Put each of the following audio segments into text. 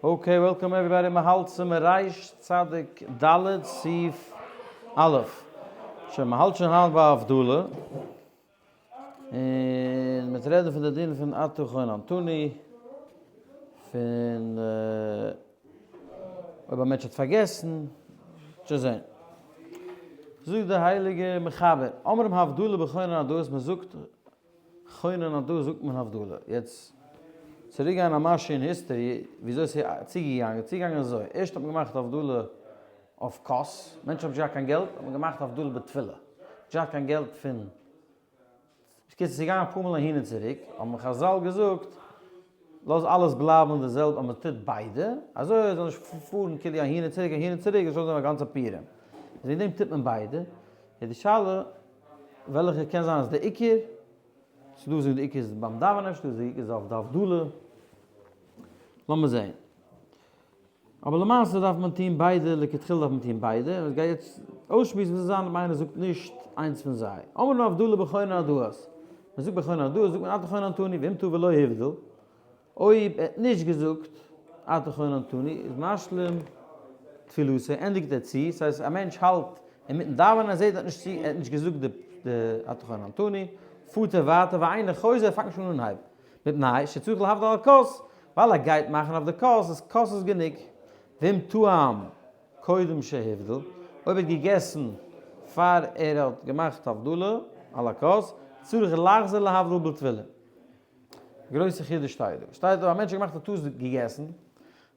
Okay, welcome everybody, מ'האלט סימן ריש צדיק ד' סעיף א'. שוין, מ'האלט שוין היינט ביי הבדלה. און מ'וועט רעדן פון די דין פון אתה חוננתנו, פון אויב א מענטש האט פארגעסן, שוין זען. זאגט דער הייליגער מחבר, אומרים הבדלה בחונן הדעת, מ'זאגט חונן הדעת זאגט מען הבדלה. יעצט צוריק גיין א משהו אין history וויאזוי ס'איז צוגעגאנגען, צוגעגאנגען אזוי, ערשט האט מען געמאכט הבדלה אויף כוס, מענטשן האבן נישט געהאט קיין געלט האט מען געמאכט הבדלה בתפילה, נישט געהאט קיין געלט פון, בקיצור ס'איז געגאנגען אפאר מאל אהין און צוריק, האבן חזל געזאגט לאז אלעס בלייבן די זעלבע אז מען טוט ביידע, אזוי זאל נישט פארן כאילו אהין און צוריק אהין און צוריק, עס זאל זיין א גאנצע פורים, איז וועגן דעם טוט מען ביידע, איז די שאלה וועלכע קען זיין אז די עיקר, ס'דא וואס זאגן די עיקר איז ביים דאווענען, ס'דא וואס זאגן די עיקר איז אויף די הבדלה, לאמיר זעהן. אבער למעשה דארף מען טוהן ביידע, לכתחילה דארף מען טוהן ביידע, און איך גיי יעצט אויסשמועסן וואס איז זיין אויב איינער זאגט נישט איינס פון זיי. אמרנו הבדלה בחונן הדעת, מען זאגט בחונן הדעת זאגט מען אתה חוננתנו ואם טעה ולא הבדיל, אויב ער האט נישט געזאגט אתה חוננתנו איז משלים תפילתו, ענדיגט ער צו, ס'הייסט א מענטש האלט אינמיטן דאווענען ער זעט ער האט נישט צו ער האט נישט געזאגט די אתה חוננתנו, פארט ער ווייטער ואינו חוזר ער פאנגט נישט אן אנהייב, מפני שצריך להבדיל על כוס, ווייל ער גייט מאכן אויף די כוס איז כוס איז גענוג, ואם טעם קודם שהבדיל, אויב ער האט געגעסן פאר ער האט געמאכט הבדלה על הכוס, צריך לחזור להבדיל בתפילה. גרויסע חידוש שטייט דא. שטייט דא א מענטש האט געמאכט א טעות געגעסן,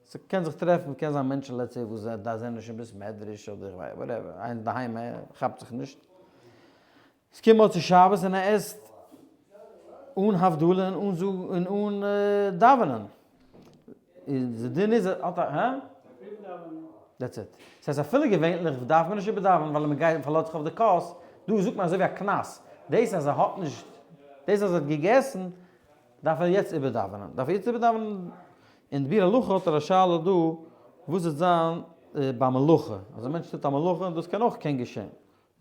ס'קען זיך טרעפן, קען זיין מענטשן let's say וואס זענען נישט אין בית מדרש אדער איך ווייס whatever, איינער אינדערהיים ער כאפט זיך נישט, ס'קומט מוצאי שבת און ער עסט אן הבדלה און אן זאגן און אן דאווענען, איז די דין איז ער האט א הא? That's it. ס'הייסט אפילו געווענליך דארף מען נישט איבערדאווענען ווייל מען גייט פארלאזט זיך אויף די כוס, דא זאגט מען אזוי ווי א קנס, דאס אז ער האט נישט, דאס אז ער האט געגעסן דארף ער יעצט איבערדאווענען, דארף ער יעצט איבערדאווענען, אין די ביאור הלכה האט ער א שאלה דא, וואס וועט זיין ביי מלאכה, אז א מענטש טוט א מלאכה, דאס קען אויך קען געשען,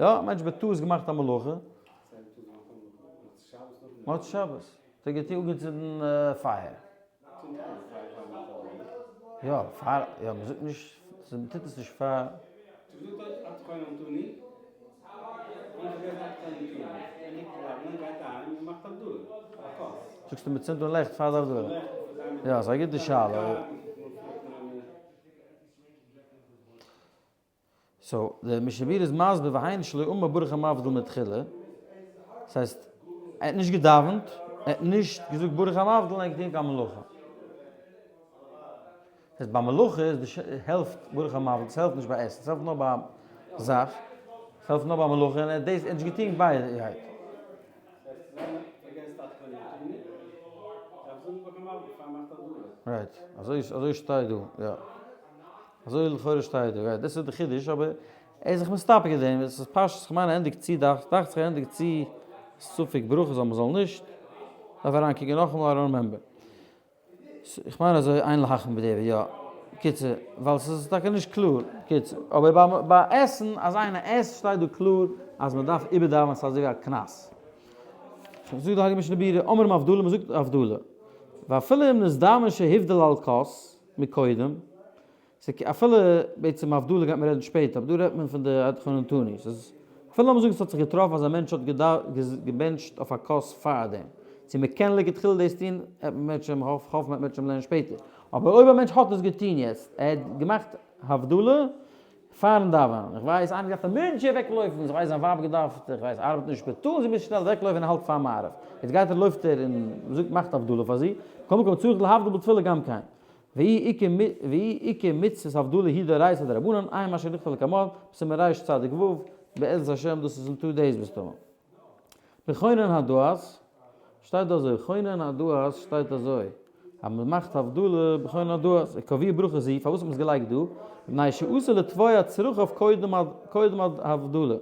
יא, א מענטש בטעות געמאכט א מלאכה. מוצאי שבת. האט ער געטון אנגעצינדן פייער. יא, פאר, יא, מען זאגט נישט, מען טוט עס נישט פאר. זאגסטו מען צינדט אן לעכט פאר די הבדלה? יא, ס'איז א גוטע שאלה. So, דער משנה ברורה איז מסביר והיינו שלא אמר ברוך המבדיל מתחילה, דאס הייסט, ער האט נישט געדאווענט, ער האט נישט געזאגט ברוך המבדיל און ער האט געטון קיין מלאכה. דאס הייסט ביי מלאכה איז די העלפט ברוך המבדיל, עס העלפט נישט ביי עסן, עס העלפט נאר ביי זאך, עס העלפט נאר ביי מלאכה און ער האט דאס נישט געטון ביידע. Right, אזוי שטייט דא, יא. אזוי לכאורה שטייט דא, right, דאס איז די חידוש, אבער ער איז זיך מסתפק אין דעם, עס איז פשטות, כ'מיין ער ענדיגט צו, דאכט זיך ער ענדיגט צו ספק ברכות אז מ'זאל נישט, דארף אריין קוקן נאכאמאל, I don't remember. איך מיין אזוי אין להחמיר בדיעבד, יא. קיצור, ווייל ס'איז טאקע נישט קלאר, קיצור, אבער ביי ביי עסן, אז איינער עסט שטייט דא קלאר אז מ'דארף איבערדאווענען ס'איז אזוי ווי א קנס. זאגט די הייליגע משנה ברורה, אומרים הבדלה, מ'זאגט הבדלה. ואפילו אם נזדמן שהבדיל על כוס, מקודם, אפילו בעצם הבדלה גייט מען רעדן שפעטער, אבער דא רעדט מען פון די אתה חוננתנו, ס'איז אפילו לאמיר זאגן ס'האט זיך געטראפן אז א מענטש האט געבענטשט אויף א כוס פארדעם, צו מ'קען לכתחילה דאס טון, וועט מען בעצם האפן וועט מען בעצם לערנען שפעטער, אבער אויב א מענטש האט עס געטון יעצט, ער האט געמאכט הבדלה פארן דאווענען, איך ווייס איינער געדארפט emergency אוועקלויפן, איך ווייס זיין ווייב האט געדארפט, איך ווייס ארבעט אין שפיטאל, זי מוז שנעל אוועקלויפן און האלט פאר מעריב, יעצט גייט ער לויפט ער און זאגט מאכט הבדלה פאר זי, כל מקום צריך להבדיל בתפילה גם כן. והיא עיקר מצוות הבדלה היא דאורייתא דרבנן, עיין מה שנכתב לקמן, בסימן רצ ו, בעזרת השם דאס איז אין two days מסתמא. בחונן הדעת, שטייט דא אזוי, חונן הדעת שטייט אזוי, אז מען מאכט הבדלה בחונן הדעת, קבעו ברכה זו, פארוואס האט מען עס געלייגט דא? מפני שאסור לתבוע צרכיו קודם הבדלה.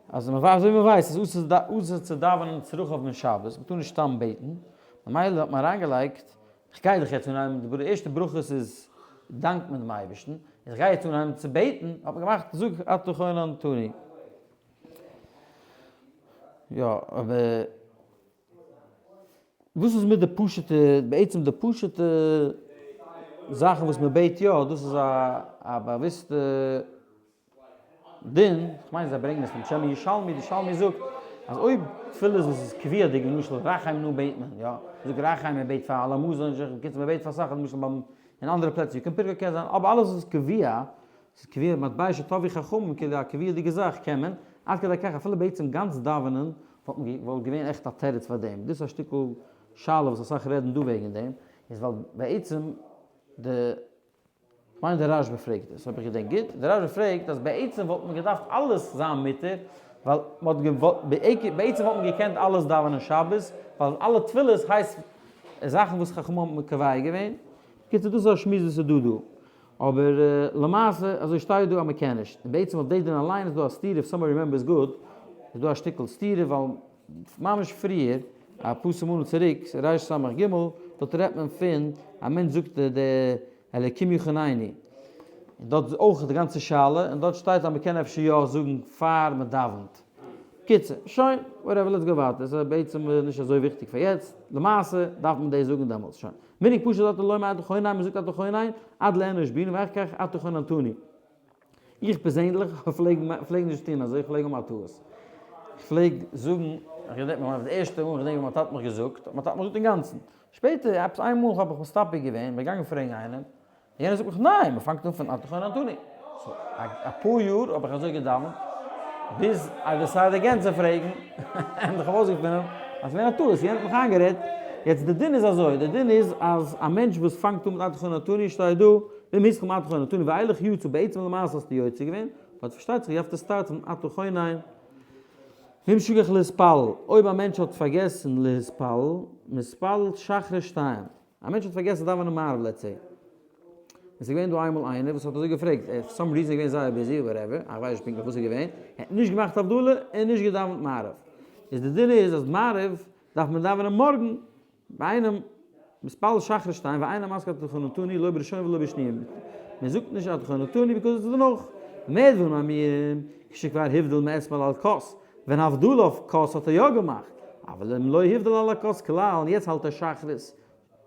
אז מען ווייסט, אזוי ווי מען ווייסט איז אסור צו דאווענען צרכיו אין שבת, מען טאר נישט סתם בעטן, ממילא האט מען אריינגעלייגט איך גיי דאך יעצט אנהייבן, די ערשטע ברכות איז דאנקט מען דעם אייבערשטן, איך גיי יעצט אנהייבן צו בעטן, האט מען געמאכט זאג אתה חוננתנו. יא, אבער וואס איז מיט די פשוט'ע, בעצם די פשוט'ע. זאכן וואס מען בעט יא, דאס איז א באוויסטע דין, כ'מיין זיי ברענגען עס פון שם ירושלמי, די ירושלמי זאגט אז אויב תפילות וואס איז קביעה'דיג, למשל רחם נא בעט מען, יא, מ'זאגט רחם מען בעט פאר על המזון, בקיצור מען בעט פאר אסאך, למשל ביים אין אנדערע פלעצער, יקום פרקו קען זיין, אבער אלעס וואס איז קביע, ס'איז קביע מטבע שטבעו חכמים, כאילו א קביעה'דיגע זאך קען מען, עד כדי כך אפילו בעצם גאנץ דאווענען וואלט מען וואלט געווען עכט א תירוץ פאר דעם, דאס איז א שטיקל שאלה וואס אסאך רעדן דא וועגן דעם, איז ווייל בעצם די כ'מיין דער רשב"א פרעגט עס, אויב איך געדענק גוט, דער רשב"א פרעגט אז בעצם וואלט מען געדארפט אלעס זיין מותר, ווייל מ'האט געוואלט, בעצם וואלט מען געקענט אלעס דאווענען שבת, ווייל אלע תפילות הייסט זאכן וואס חכמים האבן קובע געווען. בקיצור דאס איז א שמועס וואס איז דא דא. אבער למעשה אזוי שטייט דא אז מ'קען נישט. און בעצם אויף די דין אליין איז דא א סתירה, if somebody remembers good, איז דא א שטיקל סתירה ווייל ממש פריער, אפאר סימנים צוריק, רס"ג, דארט רעדט מען פון א מענטש זאגט די אלוקים יחנני, און דארט איז אויך די גאנצע שאלה, און דארט שטייט אז מ'קען אפשר יא זאגן פאר מ'דאווענט. קיצור, שוין, whatever, let's go ווייטער, ס'איז בעצם נישט אזוי וויכטיג פאר יעצט, למעשה דארף מען דאס זאגן דעמאלטס, שוין. מנהג פשוט אתה לומר אתה חונן, מ'זאגט אתה חונן, עד לאנוש בינו ואחר כך אתה חוננתנו. איך פערזענליך פלעג פלעג נישט טון אזוי, איך פלעג האבן א טעות. איך פלעג זאגן, איך געדענק נאך די ערשטע מאל, איך געדענק ווען מיין טאטע האט מיך געזאגט, האט מיין טאטע מיך געזאגט אינגאנצן. שפעטער, עפעס איין מאל האב איך מסתפק געווען, בין געגאנגען פרעגן איינעם, און יענער זאגט מיך, ניין, מען פאנגט אן פון אתה חוננתנו. so, אפאר יאר האב איך אזוי געדאווענט, ביז I decide again צו פרעגן, און איך האב אויסגעפונען אז ס'איז געווען א טעות, יענער האט מיך איינגערעדט. יעצט די דין איז אזוי, די דין איז אז א מענטש וואס פאנגט אן מיט אתה חוננתנו שטייט דא, ואם התחיל מאתה חוננתנו ואילך יצא בעצם למעשה האסטו יוצא געווען, but פארשטייט זיך you have to start פון אתה חונן. ואם שכח להתפלל, אויב א מענטש האט פארגעסן להתפלל, מתפלל שחרית שתיים, א מענטש האט פארגעסן דאווענען מעריב let's say, עס איז געווען דא איינמאל איינער וואס האט אזוי געפרעגט, ער for some reason איז געווען זייער busy whatever, איך ווייס נישט פונקטליך וואס איז געווען, ער האט נישט געמאכט הבדלה און נישט געדאווענט מעריב, איז די דין איז אז מעריב דארף מען דאווענען מארגן, ואינו מתפלל שחרית שתיים ואינו מזכיר אתה חוננתנו לא בראשונה ולא בשניה, מען זאגט נישט אתה חוננתנו because עס איז דערנאך, במה דברים אמורים, כשכבר הבדיל מאתמול על כוס, ווען הבדלה אויף כוס האט ער יא געמאכט, אבל אם לא הבדיל על הכוס כלל און יעצט האלט ער שחרית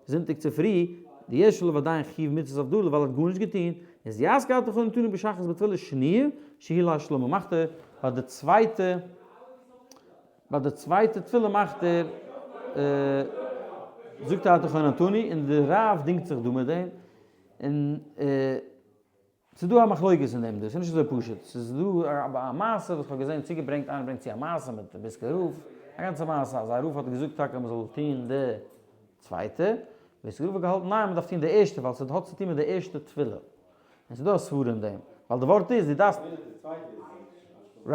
זונטאג צופרי, דיש לו עדיין חיוב מצוות הבדלה ווייל ער האט גארנישט געטון, איז יזכיר אתה חוננתנו בשחרית בתפילה שניה שהיא להשלמה מאכט ער ביי די צווייטע ביי די צווייטע תפילה מאכט ער זאגט ער אתה חוננתנו און די רב דינגט זיך דא מיט דעם און ס'איז דא א מחלוקת אין דעם דא, ס'איז נישט אזוי פשוט, ס'איז דא א מעשה וואס כ'האב געזען צוגעברענגט, איינער ברענגט צו א מעשה מיט בריסקער רב, א גאנצע מעשה אז א רב האט געזאגט טאקע מ'זאל טון די צווייטע, בריסקער רב האט געהאלטן ניין מ'דארף טון די ערשטע ווייל ס'האט צוטון מיט די ערשטע תפילה. און ס'איז דא א סברה אין דעם, ווייל די ווארט איז דו דארפסט. right,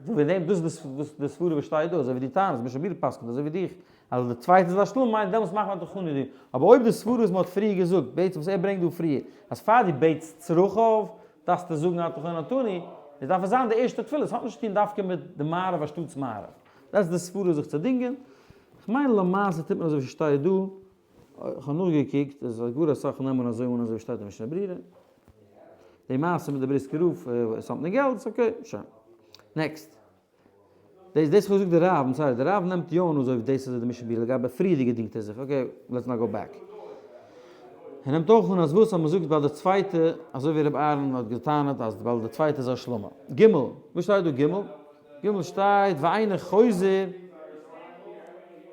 דא וועגן דעם, דאס איז די סברה וואס שטייט דא, אזוי ווי דו טענה'סט, משנה ברורה פסק'נט אזוי ווי דיך, אז די צווייטע איז להשלמה מיינט דעמאלטס מאכט מען אתה חוננתנו. אבער אויב די סברה וואס מ'האט פריער געזאגט, בעצם וואס ער ברענגט דא פריער, אז פאר דו בעטסט צרכיו, דארפסטו זאגן אתה חוננתנו, איז דארף עס זיין די ערשטע תפילה, עס האט נישט צו טון דווקא מיט די מעריב אנשטאטס מעריב. דאס איז די סברה זיך צו דינגען. כ'מיין למעשה טוט מען אזוי ווי ס'שטייט דא. איך האב נאכגעקוקט, עס איז גאר אסאך נעמען אזוי אן אזוי ווי שטייט אין משנה ברורה. די מעשה מיט די בריסקער רב איז something else, okay, שוין. next. דאס דאס וואס זאגט די רב, I'm sorry, די רב נעמט יא אן אזוי ווי דאס איז די משנה ברורה, לגבי פריערדיגע דינגט ער זיך, okay, let's not go back. ער נעמט אויך אן אז וואס אז מען זאגט ביי די צווייטע, אזוי ווי רבי אהרן האט געטענה'ט אז ווייל די צווייטע איז השלמה. ג. וואס שטייט דא ג? ג שטייט ואינו חוזר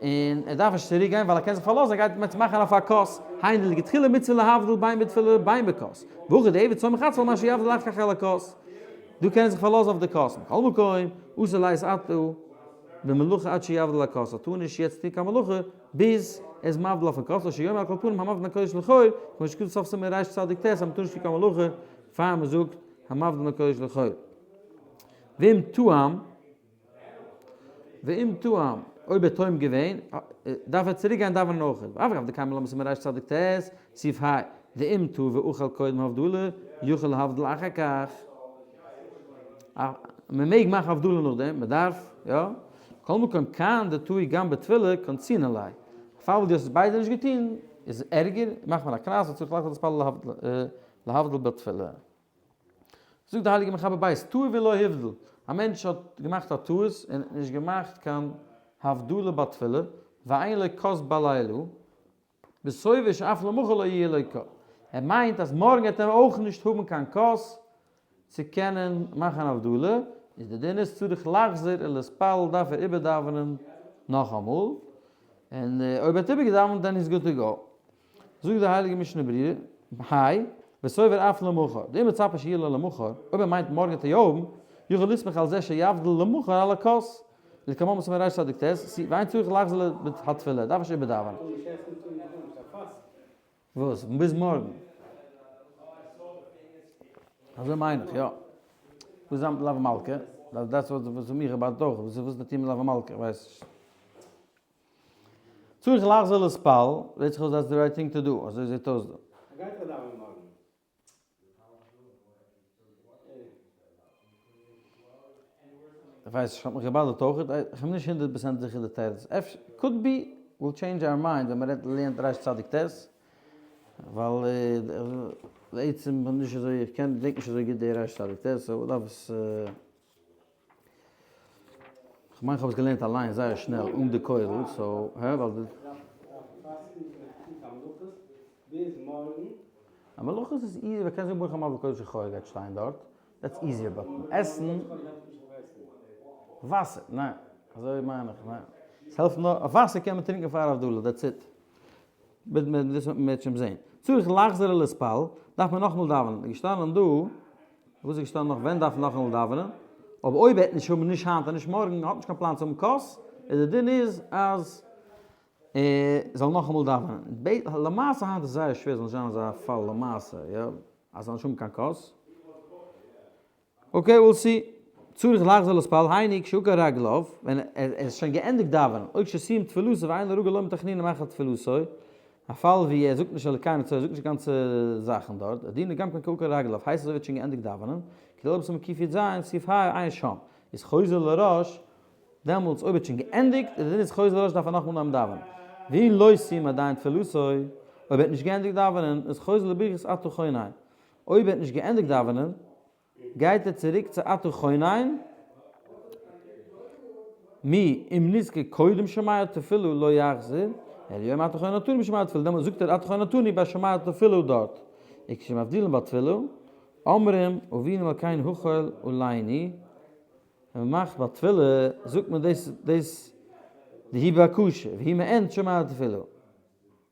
און ער דארף נישט צוריק גיין ווייל ער קען זיך פארלאזן ער גייט יעצט מאכן אויף א כוס, היינו לכתחילה מצוה להבדיל בין בתפילה ובין בכוס, והכא דעבד סומך עצמו על מה שיבדיל אחר כך על הכוס, דא קען ער זיך פארלאזן אויף די כוס, מכל מקום, אסור לעת עתה במלאכה עד שיבדיל הכוס, ער טאר נישט יעצט טון קיין מלאכה ביז ער איז מבדיל אויפן כוס, או שיאמר על כל פנים המבדיל הקודש לחול, כמו שכתוב סוף סימן רצ ט אז מען טאר נישט טון קיין מלאכה פאר מען זאגט המבדיל הקודש לחול. ואם טעם, ואם טעם, אויב ער טועם געווען, דארף ער צוריק גיין דאווענען אויך. ואף אגב דקיימא לן בסימן רצ ט, סעיף ה, דאם טעה ואכל קודם הבדלה, יכול להבדיל אחר כך. מען מעג מאכן הבדלה נאכדעם, מען דארף, יא. כל מקום כאן דטעי גם בתפילה קנסינן ליה. פאר וואס דו האסט עס ביידע נישט געטון, איז ערגער, מאכט מען א קנס, וצריך לחזור להתפלל להבדיל בתפילה. זאגט די הייליגע מחבר בית, טעה ולא הבדיל, א מענטש האט געמאכט א טעות און נישט געמאכט קיין הבדלה ביי תפילה, ואין לו כוס בלילה, וסובר שאף למחר לא יהיה לו כוס. ער מיינט אז מארגן וועט ער אויך נישט האבן קיין כוס צו קענען מאכן הבדלה, איז די דין איז צריך לחזור ולהתפלל דארף ער איבערדאווענען נאכאמאל, און אויב ער האט איבערגעדאווענט then he's good to go. זאגט די הייליגע משנה ברורה, היי, וסובר אף למחר, דאם מצפה שיהיה לו למחר, אויב ער מיינט מארגן וועט ער יא האבן, יכול לסמוך על זה שיבדיל למחר על הכוס, לקמן בסימן רצ ט, סי' ואין צריך לחזור התפלה, דארף נישט איבערדאווענען. וואס? ביז מארגן? אזוי מיין איך, יא. וואס איז מיט מלוה מלכה? דאס וואס מיך באדערט אויך, וואס איז מיט מלוה מלכה? איך ווייס נישט. צריך לחזור להתפלל, זעט זיך אויס that's the right thing to do, אזוי זעט אויס דא. ער גייט דאך דאווענען מארגן. איך ווייס נישט, האט מיך געבאדערט אויך, איך בין נישט 100% זיכער די תירוץ, אפשר, could be we'll change our mind ווען מען רעדט לערנט רש צדיק ט', ווייל בעצם בין נישט אזוי, איך קען געדענק נישט אזוי גוט די רש צדיק ט', so דארף עס, כ'מיין כ'האב עס געלערנט אליין זייער שנעל אן די כולל, so, הע? ווייל די. א מלאכות איז easy, מ'קען זאגן ברוך המבדיל קודש וחול גייט שטיין דארט, that's easier, but עסן, וואסער, ניין, אזוי מיין איך, ניין, עס העלפט נאר, וואסער קען מען טרינקען פאר הבדלה, that's it, דאס וועט מען שוין זעהן. צריך לחזור ולהתפלל, דארף מען נאכאמאל דאווענען, איז געשטאנען דא, וואס איז געשטאנען נאך ווען דארף מען נאכאמאל דאווענען, אבער אויב ער וועט נישט האבן נישט היינט און נישט מארגן, האט נישט קיין פלאן צו האבן כוס, איז די דין איז אז ער זאל נאכאמאל דאווענען. למעשה היינט איז זייער שווער זאל נישט זיין אזא פאל למעשה, יא, אז זאל נישט האבן קיין כוס. okay we'll see. צריך לחזור להתפלל היינו כשעקר רגליו, ווען ער איז שוין געענדיגט דאווענען, או כשסיים תפילתו ואינו רגיל לומר תחנונים אחר תפילתו, א פאל ווי ער זאגט נישט אלוקי נצור, ער זאגט נישט גאנצע זאכן דארט, דינו גם כן כעקר רגליו, הייסט אזוי ווי ער האט שוין געענדיגט דאווענען, כדלהלן בסימן קי"ז, סעיף ה, עיין שם, איז חוזר לראש, דעמאלטס אויב ער האט שוין געענדיגט, איז די דין איז חוזר לראש דארף ער נאכאמאל אנהויבן דאווענען. ואם לא סיים עדיין תפילתו, אויב ער האט נישט געענדיגט דאווענען, איז חוזר לברכת אתה חונן. אויב ער האט נישט געענדיגט דאווענען, גייט ער צוריק צו אתה חונן, מי אם נזכר קודם שומע תפילה לא יחזור, אלא יאמר אתה חוננתנו בשומע תפילה, דעמאלטס זאגט ער אתה חוננתנו ביי שומע תפילה דארט. וכשמבדילין בתפילה, אומרים אבינו מלכינו החל עלינו, ווען מען מאכט ביי תפילה זאגט מען דאס דאס והיא בקשה והיא מעין שומע תפילה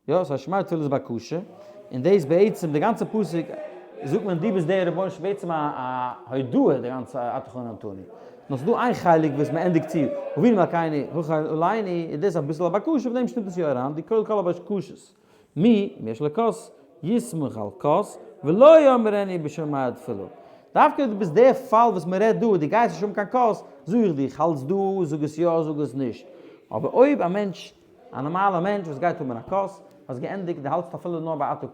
יא סא שומע תפילה איז בקשה און דאס בעצם די גאנצע פסוק זאגט מען דו ביסט דער רבונו של בעצם א א הודאה די גאנצע אתה חוננתנו נאר ס'דא איין חלק וואס מען ענדיגט צו אבינו מלכינו החל עלינו איז דאס אביסל א בקשה אויף דעם שטימט עס יא אריין די כל כל הבקשות מי אם יש לו כוס יסמוך על כוס ולא יאמרנו בשומע תפלה. דווקא דו ביסט דער פאל וואס מען רעדט דא, דו גייסט נישט האבן קיין כוס, זאג איך דיך, האלטסט דא, זאג עס יא, זאג עס נישט. אבער אויב א מענטש, א נארמאלער מענטש וואס גייט האבן א כוס, האסט געענדיגט, דו האלטסט אפילו נאר ביי אתה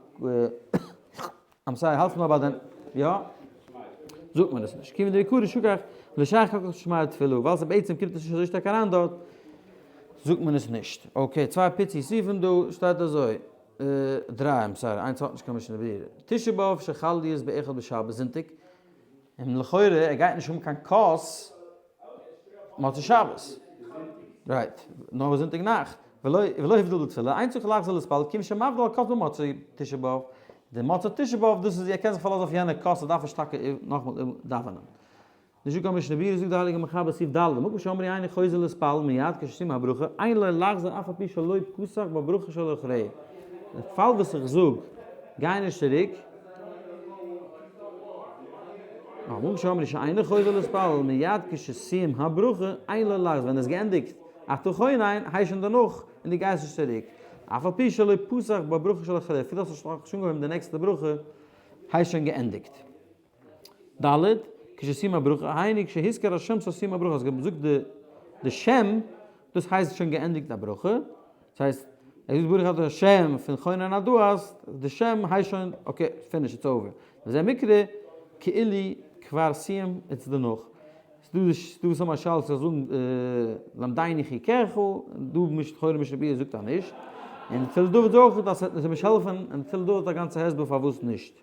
I'm sorry, האלטסט נאר ביי דיין, יא? זאגט מען עס נישט. כיוון דמעיקרא שכח ולא שייך כל כך שומע תפלה, ווייל ס'בעצם קומט עס נישט אזוי שטארק אריין דארט, זאגט מען עס נישט. okay, צוויי פיצי סעיפים דא, שטייט אזוי, דריי, I'm sorry, איינס האט נישט קיין משנה ברורה. תשעה באב שחל להיות באחד בשבת, זונטאג, און לכאורה ער גייט נישט האבן קיין כוס מוצאי שבת. right, נאר זונטאג נאכט. ולא ולא הבדיל בתפילה, אין צריך לחזור להתפלל, כיון שמבדיל על כוס במוצאי תשעה באב. די מוצאי תשעה באב, דאס איז ער קען זיך פארלאזן אויף יענע כוס, ער דארף נישט טאקע נאכאמאל דאווענען. נישט דא קיין משנה ברורה זאגט די הייליגע מחבר סעיף ד' במקום שאמרו אינו חוזר להתפלל מיד כשסיים הברכה אין לו לחזור אף על פי שלא פתח בברכה שלאחריה די פאל וואס איך זאג גיי נישט צוריק במקום שאמרו שאינו חוזר להתפלל מיד כשסיים הברכה אין לו לחזור ווען עס געענדיגט אתה חונן הייסט שוין דערנאך און דו גייסט נישט צוריק אף על פי שלא פתח בברכה שלאחריה אפילו האסט נישט אנגעהויבן די נעקסטע ברכה הייסט שוין געענדיגט. ד. כשסיים הברכה, היינו כשהזכיר השם של סיום הברכה, אז געזאגט די די שם, דאס הייסט שוין געענדיגט א ברכה, דאס הייסט, ער זאגט ברוך אתה השם פון חונן הדעת, די שם הייסט שוין okay, finish, it's over. וזה מקרא כאילו כבר סיים it's דערנאך. ס'דא וואס האבן א שאלה צו זאגן למדני חוקיך, דא מישט לכאורה משנה ברורה זאגט אז נישט, און תהילים דוד אויך אז ס'וועט נישט העלפן, און תהילים דוד האט א גאנצע הסבר פארוואס נישט.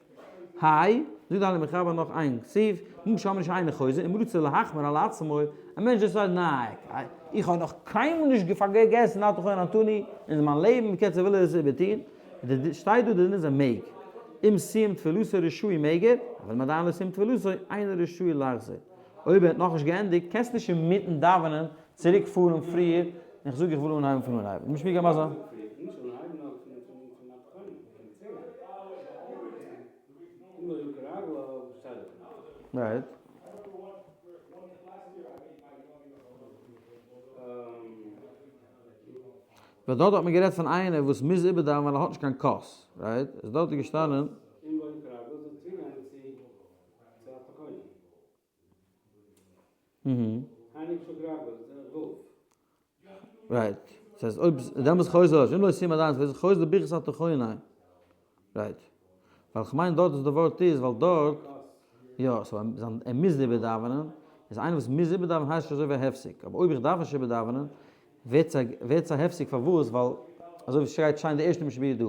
היי, זאגט די הייליגע מחבר נאך איין סעיף, נו שם נישט איינער חוזר, אם רוצה להחמיר על עצמו, א מענטש וואס זאגט ניין, איך האב נאך קיינמאל נישט פארגעסן אתה חוננתנו אין מיין לעבן, בקיצור וויל ער עס איבערטון, שטייט דא די דין איז ער מעג. אם סיים תפילתו רשאי מעג ער, אבל אם עדיין לא סיים תפילתו אינו רשאי לחזור. אויב ער האט נאכנישט געענדיגט, קענסט נישט אינמיטן דאווענען צוריק פארן פריער און כ'זאג איך וויל אנהייבן פון אנהייב. נישט מיר געבן אזא. Right. ווייל דארט האט מען גערעדט פון איינער וואס מוז איבערדאווענען ווייל ער האט נישט קיין כוס, right? איז דארט איז געשטאנען. Right. ס'הייסט אויב דעמאלטס חוזר ראש, אם לא סיים עדיין, ס'הייסט חוזר לברכת התחונה. Right. ווייל כ'מיין דארט איז די ווארט איז ווייל דארט, יא, so ער מוז איבערדאווענען, איז איינער וואס מוז איבערדאווענען הייסט נישט אזוי ווי א הפסק, אבער אויב איך דארף נישט איבערדאווענען, ווערט עס א הפסק פארוואס? ווייל אזוי ווי ס'שרייט שיין די ערשטע משנה ברורה דא,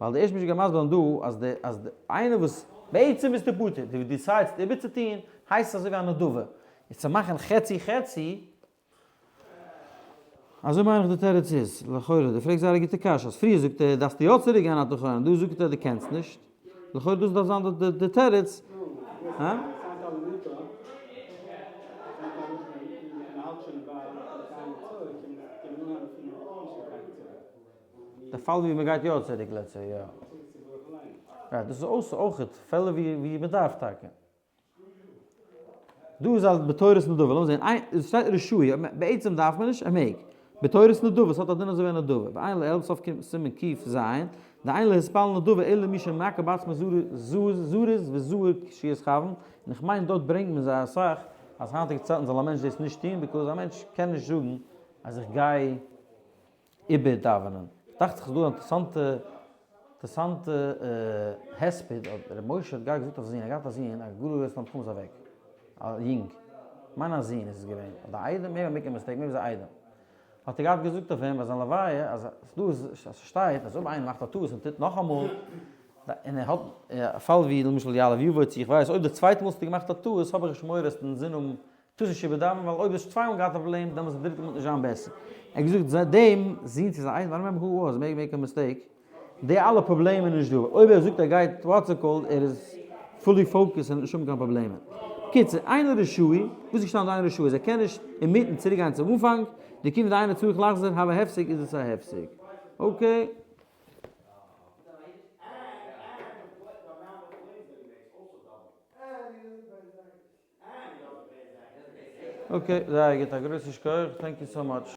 ווייל די ערשטע משנה גייט מסביר זיין דא אז די אז די איינער וואס בעצם ביסטו פטור, דו decide סט איבערצוטוהן, הייסט עס אזוי ווי א נדבה, איז צו מאכן חצי חצי, אזוי מיין איך די תירוץ איז, לכאורה, דו פרעגסט זייער א גוטע קשיא, אז פריער זאגט ער דארפסטו יא צוריק גיין אתה חונן, דא זאגט ער דו קענסט נישט, לכאורה דאס דארף זיין די תירוץ, הא? די פאל ווי מ'גייט יא צוריק let's say יא. Right, דאס איז אויך פעלער ווי מ'דארף טאקע. דא איז א בתורת נדבה, לאמיר זען, איין, עס שטייט רשאי, בעצם דארף מען נישט, ער מעג. בתורת נדבה, עס האט א דין אזוי ווי א נדבה. ועיין לעיל, סוף סימן ק"ז, דאין להתפלל נדבה אלא מי שמעכב בעצמו זריז וזהיר כשיתכוון, און איך מיין דארט ברענגט מען זייער אסאך אז היינטיגע צייטן זאל א מענטש דאס נישט טון, because א מענטש קען נישט זאגן אז איך גיי איבער דאווענען. דאכט זיך ס'איז דא א אינטערעסאנטע אינטערעסאנטע הספד האט ר' משה האט געהאט געזאגט אויף זון, ער האט געהאט א זון א גאר גרויסע תלמיד חכם איז אוועק, א יונג, כ'מיין א זון איז עס געווען, אדער א איידעם, maybe I make a mistake, maybe איז א איידעם, האט ער געהאט געזאגט אויף אים ביי זיין לוויה אז ס'דא אז ס'שטייט אז אויב איינער מאכט א טעות און טוט נאכאמאל, און ער האט א פאל ווי למשל יעלה ויבוא צו איך ווייס אויב די צווייטע מאל האסטו געמאכט א טעות האב איך נישט מורא עסט אינזין האבן טוה נישט איבערדאווענען ווייל אויב האסט צוויי מאל געהאט א פראבלעם דעמאלטס די דריטע מאל וועט נישט זיין בעסער. ער האט געזאגט זיי דעם זון צו זיין איידעם, I don't remember who it was, maybe make a mistake, די אלע פראבלעמען איז נישט דא, אויב ער זאגט ער גייט what's it called, ער איז fully focused און האט נישט האבן קיין פראבלעמען. קיצור, אינו רשאי, וואס איז געשטאנען דא אינו רשאי איז ער קען נישט אינמיטן צוריק גיין צום אנפאנג, דכיון דאינו צריך לחזור הוי הפסק איז עס א הפסק. Okay. Okay, זייער גוט, א גרויסן שכוח, thank you so much.